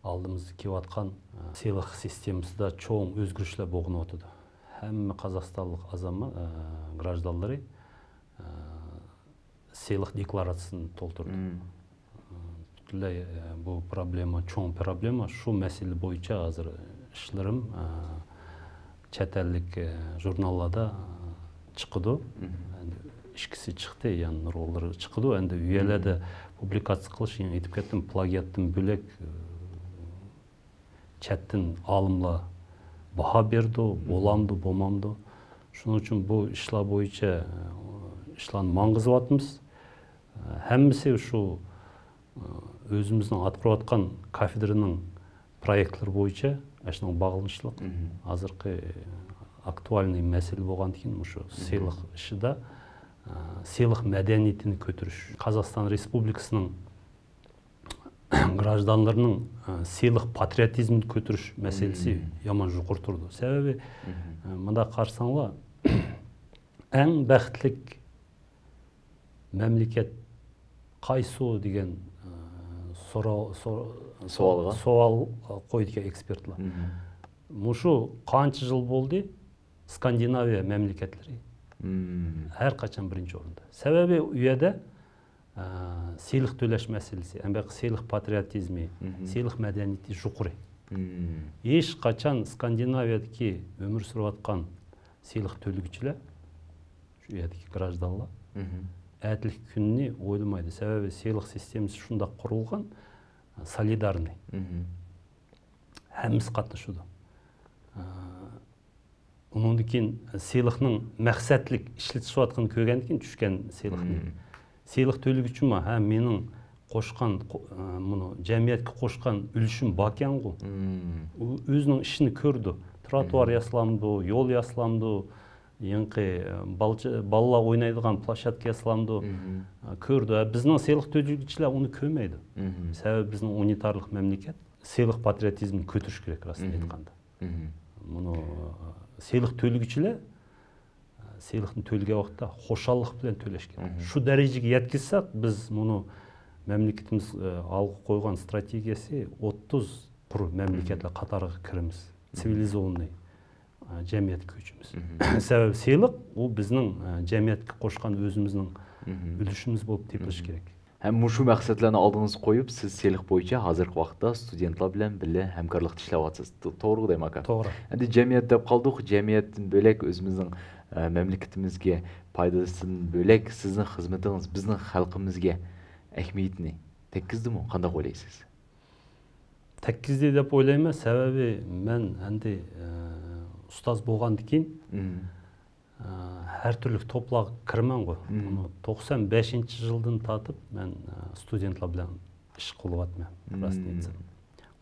ئالدىمىزدا كېلىۋاتقان، ئە، سېلىق سىستېمىسىدا چوڭ ئۆزگىرىشلەر بولغىنىۋاتىدۇ. ھەممە قازاقىستانلىق ئازامات، ئە، گراژدانلىرى، ئە، سېلىق دېكلاراتسىيىسىنى تولدۇردى. پۈتۈنلەي، ئە، بۇ پروبلېما، چوڭ پروبلېما. شۇ مەسىلە بويىچە ھازىر ئىشلىرىم، ئە، چەت ئەللىك، ئە، ژۇرناللاردا، ئە، چىقىدۇ. ئەمدى ئىككىسى چىقتى، يەنە نۇرغۇنلىرى چىقىدۇ. ئەمدى ئۇ يەرلەردە پۇبلىكاتسىيە قىلىش، يەنە ئېيتىپ كەتتىم، پلاگىياتتىن بۆلەك، ئە، چەتتىن ئالىملار باھا بېرىدۇ، بولامدۇ، بولمامدۇ. شۇنىڭ ئۈچۈن بۇ ئىشلار بويىچە، ئە، ئىشلارنى ماڭغۇزۇۋاتىمىز. ئە، ھەممىسى شۇ، ئە، ئۆزىمىزنىڭ ئاتقۇرۇۋاتقان كافېدرىنىڭ پرويېكتلىرى بويىچە ئاشۇنىڭغا باغلىنىشلىق. ھازىرقى ئاكتۇئالنىي مەسىلە بولغاندىكىن، مۇشۇ سېلىق ئىشىدا سېلىق مەدەنىيىتىنى كۆتۈرۈش، قازاقىستان رېسپۇبلىكىسىنىڭ گراژدانلىرىنىڭ، ئە، سېلىق پاترىيوتىزمىنى كۆتۈرۈش مەسىلىسى يامان يۇقىرى تۇرىدۇ. سەۋەبى، ئە، مۇنداق قارىساڭلار، ئەڭ بەختلىك مەملىكەت قايسى دېگەن، ئە، سورا-، سو-، سوئالغا؟ سوئال قويىدىكەن ئېكسپېرتلار. مۇشۇ قانچە يىل بولدى، سكاندىناۋىيە مەملىكەتلىرى ھەر قاچان بىرىنچى ئورۇندا. سەۋەبى ئۇ يەردە، ئە، سېلىق تۆلەش مەسىلىسى، ئەمدى سېلىق پاترىيوتىزمى، سېلىق مەدەنىيىتى يۇقىرى. ھېچ قاچان سكاندىناۋىيەدىكى ئۆمۈر سۈرۈۋاتقان سېلىق تۆلىگۈچىلەر، شۇ يەردىكى گراژدانلار ئەتىلىك كۈننى ئويلىمايدۇ. سەۋەبى سېلىق سىستېمىسى شۇنداق قۇرۇلغان، سولىدارنىي. ھەممىسى قاتنىشىدۇ. ئە، ئۇنىڭدىن كېيىن سېلىقنىڭ مەقسەتلىك ئىشلىتىشىۋاتقىنىنى كۆرگەندىن كېيىن چۈشكەن سېلىقنى. سېلىق تۆلىگۈچىمۇ، ھە، مېنىڭ قوشقان، قو-، ئە، مۇنۇ جەمئىيەتكە قوشقان ئۈلۈشۈم باركەنغۇ. ئۇ ئۆزىنىڭ ئىشىنى كۆرىدۇ. تروتۇئار ياسىلامدۇ، يول ياسىلامدۇ، يېڭىقى، ئە، بالچە-، بالىلار ئوينايدىغان پلощادكا ياسىلامدۇ. ئە، كۆرىدۇ. ئە، بىزنىڭ سېلىق تۆلىگۈچىلەر ئۇنى كۆرمەيدۇ. سەۋەبى بىزنىڭ ئۇنىتارلىق مەملىكەت. سېلىق پاترىيوتىزمىنى كۆتۈرۈش كېرەك، راستىنى ئېيتقاندا. مۇنۇ، ئە، سېلىق تۆلىگۈچىلەر، ئە، سېلىقنى تۆلىگەن ۋاقىتتا خۇشاللىق بىلەن تۆلەش كېرەك. شۇ دەرىجىگە يەتكۈزسەك، بىز مۇنۇ مەملىكىتىمىز، ئە، ئالغا قويغان ستراتېگىيەسى ئوتتۇز قۇر مەملىكەتلەر قاتارىغا كىرىمىز. سىۋىلىزованنىي، ئە، جەمئىيەتكە كۆچىمىز. سەۋەبى سېلىق، ئۇ بىزنىڭ، ئە، جەمئىيەتكە قوشقان ئۆزىمىزنىڭ ئۈلۈشىمىز بولۇپ تېپىلىشى كېرەك. ھەم مۇشۇ مەقسەتلەرنى ئالدىڭىزغا قويۇپ، سىز سېلىق بويىچە ھازىرقى ۋاقىتتا ستۇدېنتلار بىلەن بىللە ھەمكارلىقتا ئىشلەۋاتىسىز. تو-، توغرىغۇ دەيمەنكەن؟ توغرا. ئەمدى جەمئىيەت دەپ قالدۇق، جەمئىيەتتىن بۆلەك ئۆزىمىزنىڭ، ئە، مەملىكىتىمىزگە پايدىسىدىن بۆلەك سىزنىڭ خىزمىتىڭىز بىزنىڭ خەلقىمىزگە ئەھمىيىتىنى تەگكۈزدىمۇ؟ قانداق ئويلايسىز؟ تەگكۈزدى دەپ ئويلايمەن، سەۋەبى مەن ئەمدى، ئە، ئۇستاز بولغاندىن كېيىن، ئە، ھەر تۈرلۈك توپلارغا كىرىمەنغۇ. مم. بۇنى توقسان بەشىنچى يىلدىن تارتىپ مەن، ئە، ستۇدېنتلار بىلەن ئىش قىلىۋاتىمەن، راستىنى ئېيتسام.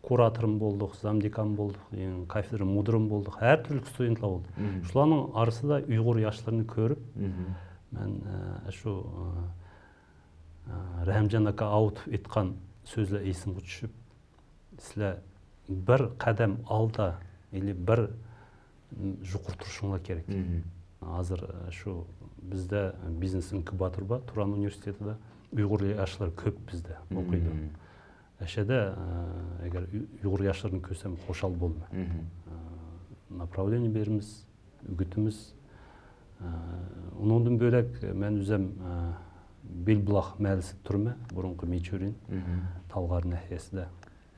كۇراتورمۇ بولدۇق، زامدېكان بولدۇق، يەنە كافېدرا مۇدىرىمۇ بولدۇق، ھەر تۈرلۈك ستۇدېنتلار بولدى. مم. شۇلارنىڭ ئارىسىدا ئۇيغۇر ياشلىرىنى كۆرۈپ، مەن، ئە، شۇ، ئە، ئە، رەھىمجان ئاكا ئاۋۇتوف ئېيتقان سۆزلەر ئېسىمگە چۈشۈپ، سىلەر بىر قەدەم ئالدا، يەنى بىر يۇقىرى تۇرۇشۇڭلار كېرەك. ھازىر، ئە، شۇ بىزدە بىزنېس ئىنكۇباتور بار، تۇران ئۇنىۋېرسىتېتىدا ئۇيغۇر ياشلىرى كۆپ بىزدە ئوقۇيدۇ. ئەشەدە، ئە، ئەگەر ئۇيغۇر ياشلىرىنى كۆرسەم خۇشال بولىمەن. ئە، ناپراۋلېنىيە بېرىمىز، ئۆگىتىمىز. ئە، ئۇنىڭدىن بۆلەك مەن ئۆزۈم، ئە، بېلبۇلاق مەھەللىسىدە تۇرىمەن، بۇرۇنقى مىچۈرىن، تالغار ناھىيەسىدە.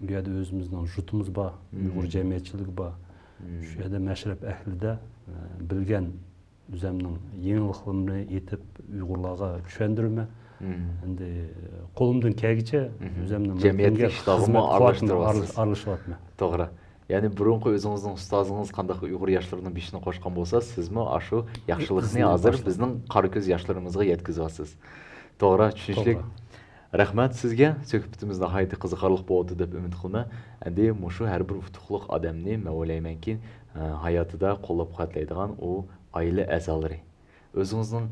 بۇ يەردە ئۆزىمىزنىڭ يۇرتىمىز بار، ئۇيغۇر جەمئىيەتچىلىكى بار. شۇ يەردە مەشرەپ ئەھلىدە، ئە، بىلگەن ئۆزۈمنىڭ يېڭىلىقلىرىمنى ئېيتىپ، ئۇيغۇرلارغا چۈشەندۈرىمەن. ئەمدى قولۇمدىن كەلگىچە ئۆزۈمنىڭ جەمئىيەتكە خىزمەت قۇۋۋىتىمنى ئارىلىشىۋاتىمەن. توغرا. يەنى بۇرۇنقى ئۆزىڭىزنىڭ ئۇستازىڭىز قانداق ئۇيغۇر ياشلىرىنىڭ بېشىنى قوشقان بولسا، سىزمۇ ئاشۇ ياخشىلىقنى ھازىر بىزنىڭ قارا كۆز ياشلىرىمىزغا يەتكۈزۈۋاتىسىز. توغرا، چۈشىنىشلىك. توغرا. رەھمەت سىزگە. سۆھبىتىمىز ناھايىتى قىزىقارلىق بولدى دەپ ئۈمىد قىلىمەن. ئەمدى مۇشۇ ھەر بىر ئۇتۇقلۇق ئادەمنى، مەن ئويلايمەنكى، ھاياتىدا قوللاپ-قۇۋۋەتلەيدىغان ئۇ ئائىلە ئەزالىرى. ئۆزىڭىزنىڭ،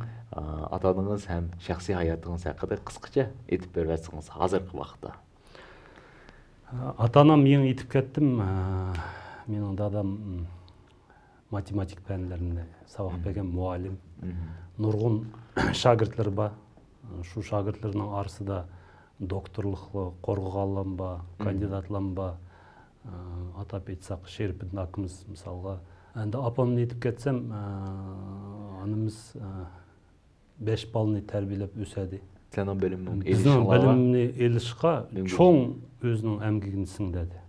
ئاتا-ئانىڭىز ھەم شەخسىي ھاياتىڭىز ھەققىدە قىسقىچە ئېيتىپ بېرىۋەتسىڭىز، ھازىرقى ۋاقىتتا. ئاتا-ئانام يېڭى ئېيتىپ كەتتىم. مېنىڭ دادام ماتېماتىكا پەنلىرىنى ساۋاق بەرگەن مۇئەللىم. نۇرغۇن شاگىرتلىرى بار. شۇ شاگىرتلىرىنىڭ ئارىسىدا دوكتورلۇق قورغىغانلارمۇ بار، كاندىداتلارمۇ بار. ئاتاپ ئېيتساق، شېرىپىدىن ئاكىمىز مىسالغا. ئەمدى ئاپامنى ئېيتىپ كەتسەم، ئانىمىز بەش بالىنى تەربىيەلەپ ئۆسەدى. سېنىڭ بىلىم بىزنىڭ بىلىمنى ئېلىشقا چوڭ ئۆزىنىڭ ئەمگىكىنى سىڭدۈردى.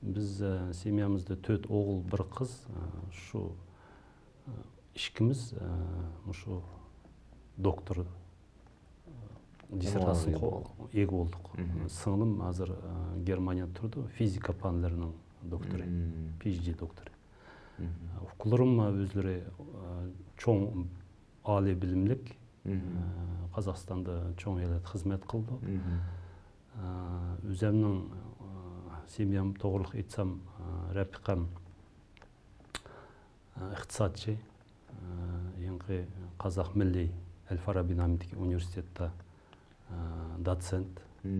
بىز، ئە، سېميامىزدا تۆت ئوغۇل، بىر قىز، ئە، شۇ، ئە، ئىككىمىز، ئە، مۇشۇ دوكتور، ئە، دىسسېرتاتسىيىگە ئىگە بولدۇق. سىڭلىم ھازىر، ئە، گېرمانىيەدە تۇرىدۇ، فىزىكا پەنلىرىنىڭ دوكتورى، پى ئېيچ دى دوكتورى. ئۇكىلىرىم ئۆزلىرى، ئە، چوڭ ئالىي بىلىملىك، ئە، قازاقىستاندا چوڭ يىللار خىزمەت قىلدى. ئە، ئۆزۈمنىڭ، ئە، سېميام توغرىلىق ئېيتسام، ئە، رەپىقەم، ئە، ئىقتىسادچى، ئە، يېڭىقى قازاق مىللىي ئەل فارابى نامىدىكى ئۇنىۋېرسىتېتتا، ئە، دوتسېنت، ئە،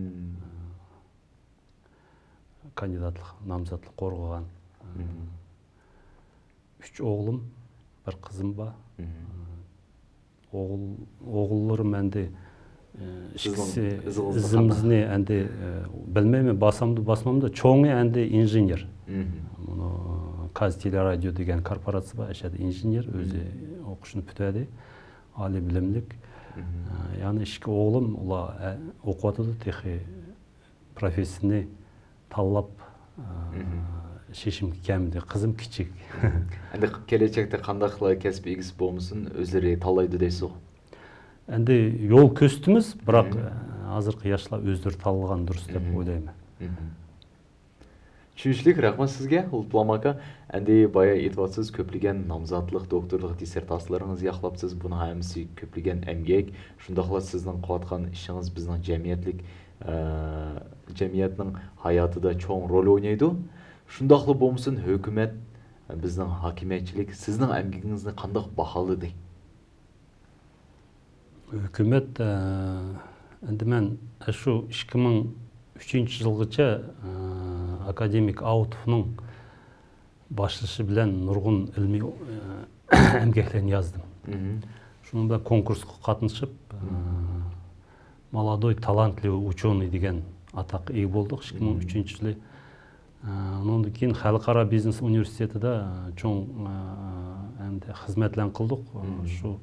كاندىداتلىق نامزاتلىق قوغلىغان. ئە، ئۈچ ئوغلۇم، بىر قىزىم بار. ئە، ئوغۇل، ئوغۇللىرىم ئەندى، ئە، ئىككىسى ئىزىمىزنى ئەندى، ئە، بىلمەيمەن، باسامدۇ، باسمامدۇ. چوڭى ئەندى ئىنژېنېر. مۇنۇ كاز تېلېرادىيو دېگەن كورپوراتسىيە بار، ئەشەدە ئىنژېنېر، ئۆزى ئوقۇشىنى پۈتتۈردى. ئالىي بىلىملىك. ئە، يەنە ئىككى ئوغلۇم، ئۇلار، ئە، ئوقۇۋاتىدۇ تېخى. پروفېسسىيىنى تاللاپ، ئە، شېشىم كەمدى، قىزىم كىچىك. ئەندى كېلەچەكتە قانداقلا كەسىپ ئىگىسى بولمىسۇن، ئۆزلىرى تاللايدۇ دەيسىزغۇ؟ ئەندى يول كۆرسىتىمىز، بىراق، ئە، ھازىرقى ياشلار ئۆزلىرى تاللىغان دۇرۇس دەپ ئويلايمەن. چۈشىنىشلىك، رەھمەت سىزگە، لۇتپۇللا ئاكا. ئەندى بايا ئېيتىۋاتىسىز، كۆپلىگەن نامزاتلىق، دوكتورلۇق دىسسېرتاتسىيەلىرىڭىزنى ياقلاپسىز. بۇنىڭ ھەممىسى كۆپلىگەن ئەمگەك، شۇنداقلا سىزنىڭ قىلىۋاتقان ئىشىڭىز بىزنىڭ جەمئىيەتلىك، ئە، جەمئىيەتنىڭ ھاياتىدا چوڭ رول ئوينايدۇ. شۇنداقلا بولمىسۇن، ھۆكۈمەت بىزنىڭ ھاكىمىيەتچىلىك سىزنىڭ ئەمگىكىڭىزنى قانداق باھالىدى؟ ھۆكۈمەت، ئە، ئەندى مەن شۇ ئىككى مىڭ ئۈچىنچى يىلغىچە، ئە، ئاكادېمىك ئاۋۇتوفنىڭ باشلىشى بىلەن نۇرغۇن ئىلمىي، ئە، ئەمگەكلەرنى يازدىم. شۇنىڭ بىلەن كونكۇرسقا قاتنىشىپ، ئە، مولодوي талантливый учёный دېگەن ئاتاققا ئىگە بولدۇق ئىككى مىڭ ئۈچىنچى يىلى. ئە، ئۇنىڭدىن كېيىن خەلقئارا بىزنېس ئۇنىۋېرسىتېتىدا چوڭ، ئە، ئەمدى خىزمەتلەرنى قىلدۇق. شۇ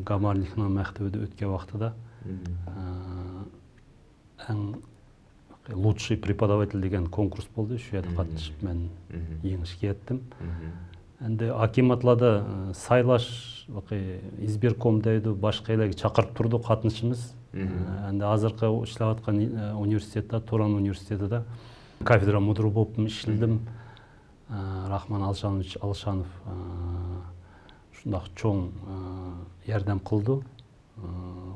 گامارنىكنىڭ مەكتىۋىدە ئۆتكەن ۋاقتىدا، ئە، ئەڭ لۇچشىي پرېپوداۋاتېل دېگەن كونكۇرس بولدى. شۇ يەردە قاتنىشىپ مەن يېڭىشكە يەتتىم. ئەندى ئاكىماتلاردا، ئە، سايلاش، ئىزبىركوم دەيدۇ، باشقا يەرلەرگە چاقىرىپ تۇرىدۇ، قاتنىشىمىز. ئەندى ھازىرقى ئۇ ئىشلەۋاتقان، ئە، ئۇنىۋېرسىتېتتا، تۇران ئۇنىۋېرسىتېتىدا كافېدرا مۇدىرى بولۇپمۇ ئىشلىدىم. ئە، راخمان ئالشانوۋىچ ئالشانوف، ئە، شۇنداق چوڭ، ئە، ياردەم قىلىدۇ، ئە،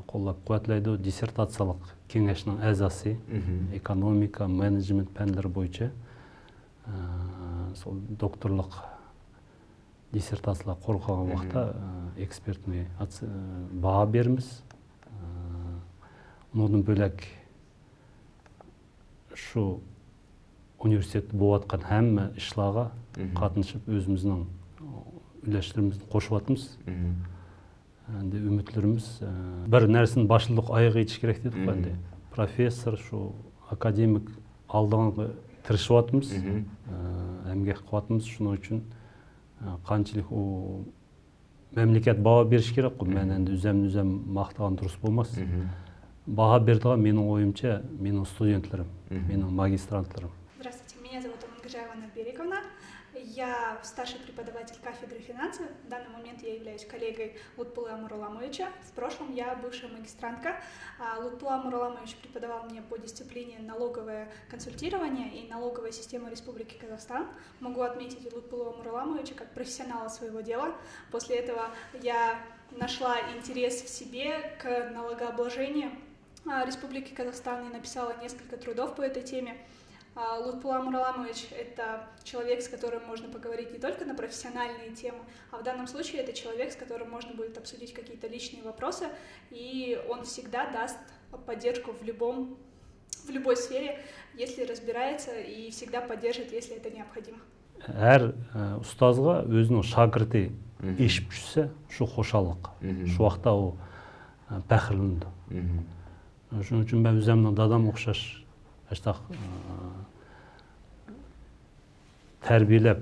قوللاپ-قۇۋۋەتلەيدۇ. دىسسېرتاتسىيەلىك كېڭەشنىڭ ئەزاسى، ئېكونومىكا، مېنېجمېنت پەنلىرى بويىچە، ئە، سول دوكتورلۇق دىسسېرتاتسىيەلەر قورغىغان ۋاقىتتا، ئە، ئېكسپېرتنى ئاتس-، ئە، باھا بېرىمىز. ئە، ئۇنىڭدىن بۆلەك، شۇ ئۇنىۋېرسىتېتتا بولۇۋاتقان ھەممە ئىشلارغا قاتنىشىپ، ئۆزىمىزنىڭ ئۈلۈشلىرىمىزنى قوشۇۋاتىمىز. ئەندى ئۈمىدلىرىمىز، ئە، بىر نەرسىنى باشلىدۇق، ئايىغىغا يېتىش كېرەك دېدۇق ئەندى. پروفېسسور، شۇ ئاكادېمىك ئالدىغا تىرىشىۋاتىمىز، ئە، ئەمگەك قىلىۋاتىمىز. شۇنىڭ ئۈچۈن، ئە، قانچىلىك ئۇ مەملىكەت باھا بېرىشى كېرەكقۇ. مەن ئەندى ئۆزۈمنى ئۆزۈم ماختىغان دۇرۇس بولماس. باھا بېرىدىغان، مېنىڭ ئويۇمچە، مېنىڭ ستۇدېنتلىرىم، مېنىڭ ماگىسترانتلىرىم. Здравствуйте, меня зовут Умангажаева Анна Бериковна. Я старший преподаватель кафедры финансов. В данный момент я являюсь коллегой Лутпулы Амураламовича. В прошлом я бывшая магистрантка. А, Лутпула Амураламович преподавал мне по дисциплине налоговое консультирование и налоговая система Республики Казахстан. Могу отметить Лутпулу Амураламовича как профессионала своего дела. После этого я нашла интерес в себе к налогообложению, а, Республики Казахстан и написала несколько трудов по этой теме. А, Лутпула Амураламович — это человек, с которым можно поговорить не только на профессиональные темы, а в данном случае это человек, с которым можно будет обсудить какие-то личные вопросы, и он всегда даст поддержку в любом, в любой сфере, если разбирается, и всегда поддержит, если это необходимо. ھەر، ئە، ئۇستازغا ئۆزىنىڭ شاگىرتى ئېشىپ چۈشسە، شۇ خۇشاللىق. شۇ ۋاقىتتا ئۇ، ئە، پەخىرلىنىدۇ. شۇنىڭ ئۈچۈن مەن ئۆزۈمنىڭ دادام ئوخشاش، ئاشتاق، ئە، تەربىيەلەپ،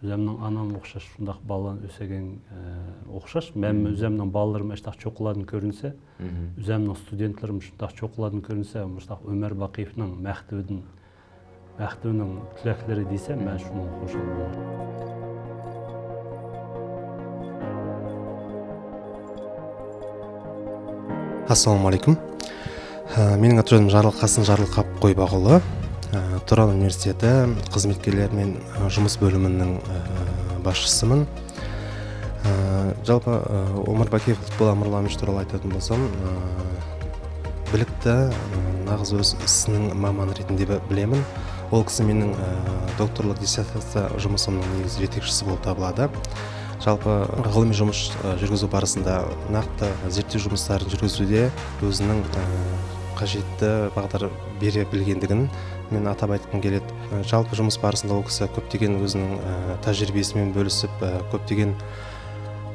ئۆزۈمنىڭ ئانام ئوخشاش شۇنداق بالىلارنى ئۆسەگەن، ئە، ئوخشاش. مەن ئۆزۈمنىڭ بالىلىرىم ئاشتاق چوققىلاردىن كۆرۈنسە، ئۆزۈمنىڭ ستۇدېنتلىرىم شۇنداق چوققىلاردىن كۆرۈنسە، مۇشۇنداق ئۆمەر باقىيېۋنىڭ مەكتىۋىدىن، مەكتىۋىنىڭ تىلەكلىرى دېسە، مەن شۇنىڭغا خۇشال بولىمەن. ئەسسالامۇ ئەلەيكۇم. ھە، مېنىڭ ئاتىم جارلىق، قاسىم جارلىق قاپقوي باغۇلى. ھە، تۇران ئۇنىۋېرسىتېتى خىزمەتكارلار بىلەن، ھە، جۇمۇس بۆلۈمىنىڭ، ھە، باشچىسىمەن. ھە، جالپا، ھە، ئۆمەر باقىيېۋ لۇتپۇللا ئامۇرلامىچ تۇرالى ئېيتىدىغان بولسام، ھە، بىلىكتە، ھە، ناغىز ئۆز ئىسىنىڭ مامان رېتىندە بىلىمەن. ئۇ كىشى مېنىڭ، ھە، دوكتورلۇق دىسسېرتاتسىيە جۇمۇسۇمنىڭ نېگىزى يېتەكچىسى بولۇپ تاپىلىدۇ. Жалпы ғылыми жұмыс ә, жүргізу барысында нақты зерттеу жұмыстарын жүргізуде өзінің ә, қажетті бағдар бере білгендігін мен атап айтқым келеді. Ә, жалпы жұмыс барысында ол кісі көптеген өзінің ә, тәжірибесімен бөлісіп, ә, көптеген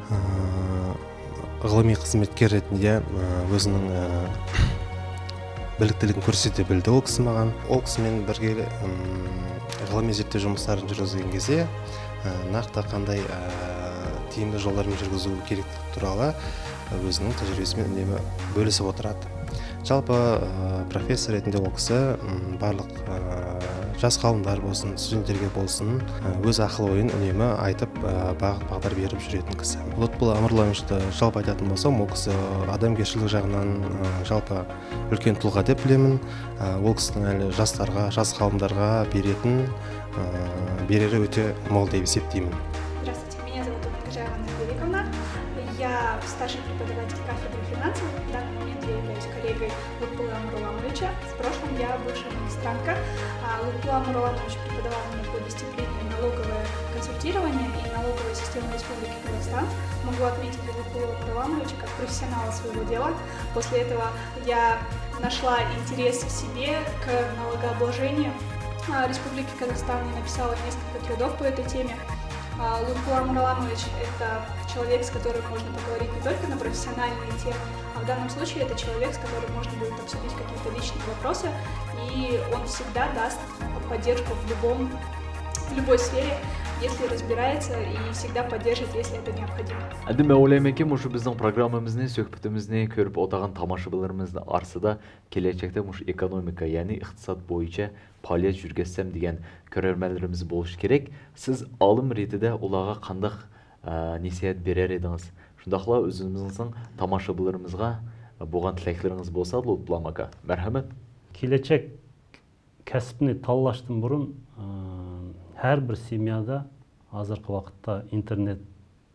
ә, ғылыми қызметкер ретінде ә, өзінің ә, біліктілігін көрсете білді ол кісі маған. Ол кісімен бірге м, ғылыми зерттеу жұмыстарын жүргізген кезде ә, нақты қандай ә, тиімді жолдармен жүргізу керектігі туралы өзінің тәжірибесімен үнемі бөлісіп отырады. Жалпы ә, профессор ретінде ол кісі м, барлық ә, жас ғалымдар болсын, студенттерге болсын ә, өз ақыл ойын үнемі айтып ә, бағыт бағдар беріп жүретін кісі. Лутпулла Амруллаевичті жалпы айтатын болсам, ол кісі адамгершілік жағынан ә, жалпы үлкен тұлға деп білемін. Ә, ол кісінің әлі жастарға, жас ғалымдарға беретін ә, берері өте мол деп есептеймін. Здравствуйте, меня зовут Умаргаджаева Анна Куликовна. Я старший преподаватель кафедры финансов. В данный момент я являюсь коллегой Лутпулы Амруламовича. В прошлом я бывшая магистранка. А, Лутпула Амруламович преподавал мне по дисциплине налоговое консультирование и налоговая система Республики Казахстан. Могу отметить Лутпулу Амруламовича как профессионала своего дела. После этого я нашла интерес в себе к налогообложению а, Республики Казахстан и написала несколько трудов по этой теме. А, Лутпул Амруламович — это человек, с которым можно поговорить не только на профессиональные темы, а в данном случае это человек, с которым можно будет обсудить какие-то личные вопросы, и он всегда даст поддержку в любом, в любой сфере, если разбирается, и всегда поддержит, если это необходимо. Endi men o'ylaymanki, mushu bizning programmamizni, suhbatimizni ko'rib o'tirgan tomoshabinlarimizni orasida kelajakda mushu ekonomika, ya'ni iqtisod bo'yicha faoliyat yurgizsam degan ko'rarmanlarimiz bo'lishi kerak. Siz olim retida ularga qanday e, nasihat berar edingiz? Shundoqla o'zimizning tomoshabinlarimizga bo'lgan tilaklaringiz bo'lsa, Lutfulla aka. Marhamat. Kelecek kasbini tanlashdan burun e, har bir semyada hozirgi vaqtda internet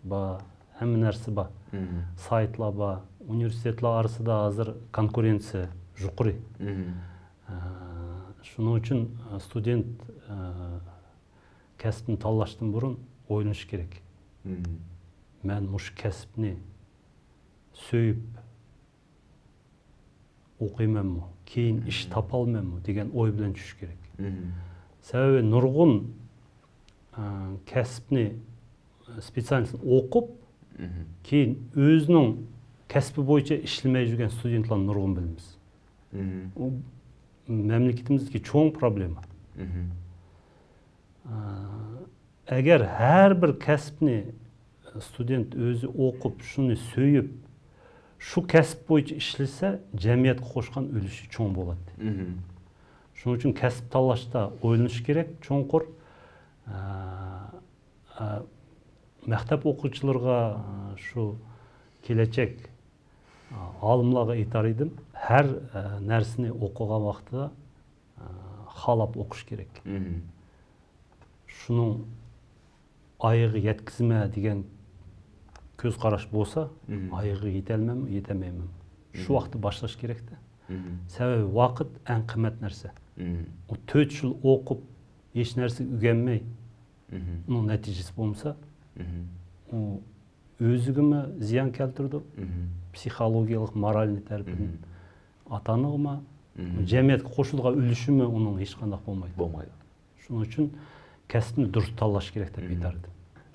bor, hamma narsa bor. Mhm. Saytlar bor, universitetlar orasida hozir konkurensiya yuqori. Mhm. E, shuning uchun e, student e, kasbni tanlashdan burun o'ylanishi kerak. Mhm. Men mushu kasbni so'yib o'qiymanmi, keyin ish Mhm. topolmanmi degan o'y bilan tushish kerak. Mhm. Sababi nurg'un e, kasbni, специальностьni o'qib, Mhm. keyin o'zining kasbi bo'yicha ishlamay yurgan studentlarni nurg'un bilamiz. Mhm. U mamlakatimizdagi cho'ng problema. Mhm. E, agar har bir kasbni student o'zi o'qib, shuni so'yib, shu kasb bo'yicha ishlasa, jamiyatga qo'shgan ulushi cho'ng bo'ladi. Mhm. Shuning uchun kasb tanlashda o'ylanish kerak, cho'nqur. E, e, maktab o'quvchilariga, e, shu kelajak e, olimlarga aytar edim, har e, narsani o'qigan vaqtida e, xohlab o'qish kerak. Mhm. Shuning oyog'iga yetkazma degan ko'z qarash bo'lsa, Mhm. oyog'iga yetolmayman, yetolmayman. Shu Mhm. vaqtda boshlash kerakda. Mhm. Sababi vaqt eng qimmat narsa. Mhm. U to'rt yil o'qib, hech narsa o'rganmay, Mhm. uning natijasi bo'lmasa, Mhm. u o'zigami ziyon keltirdi, Mhm. psixologiyalik, moralniy tarafini, Mhm. ota-onagami, Mhm. jamiyatga qo'shilgan ulushimi uning hech qanday bo'lmaydi. Bo'lmaydi. Shuning uchun kasbni durust tanlash kerak deb Mhm. aytar edim.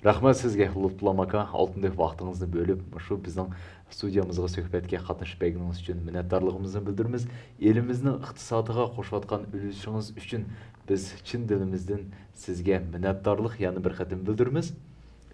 Rahmat sizga, Lutfulla aka, oltindek vaqtingizni bo'lib, shu bizning studiyamizga suhbatga qatnashib berganingiz uchun minnatdorligimizni bildiramiz. Elimizning iqtisodiga qo'shayotgan ulushing'iz uchun biz chin dilimizdan sizga minnatdorlik yana bir qatim bildiramiz.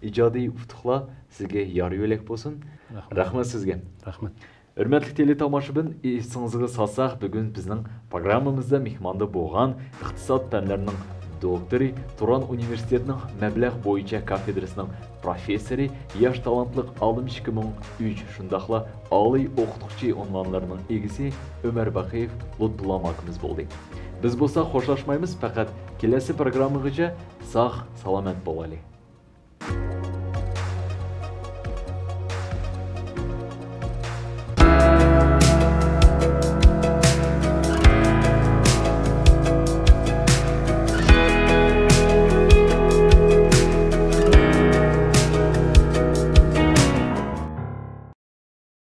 Ijodiy utuqlar sizga yor yo'lak bo'lsin. Rahmat. Rahmat sizga. Rahmat. Hurmatli teletomoshabin, esingizga solsak, bugun bizning programmamizda mehmonda bo'lgan iqtisod fanlarining doktori, Turan universitetining mablag' bo'yicha kafedrasining professori, yosh talantli olim ikki ming uch, shundoqla oliy o'qituvchi unvonlarining egasi Umar Baqiyev Lutfulla akamiz bo'ldi. Biz bo'lsa xo'shlashmaymiz, faqat kelasi programmagacha sog' salomat bo'laylik.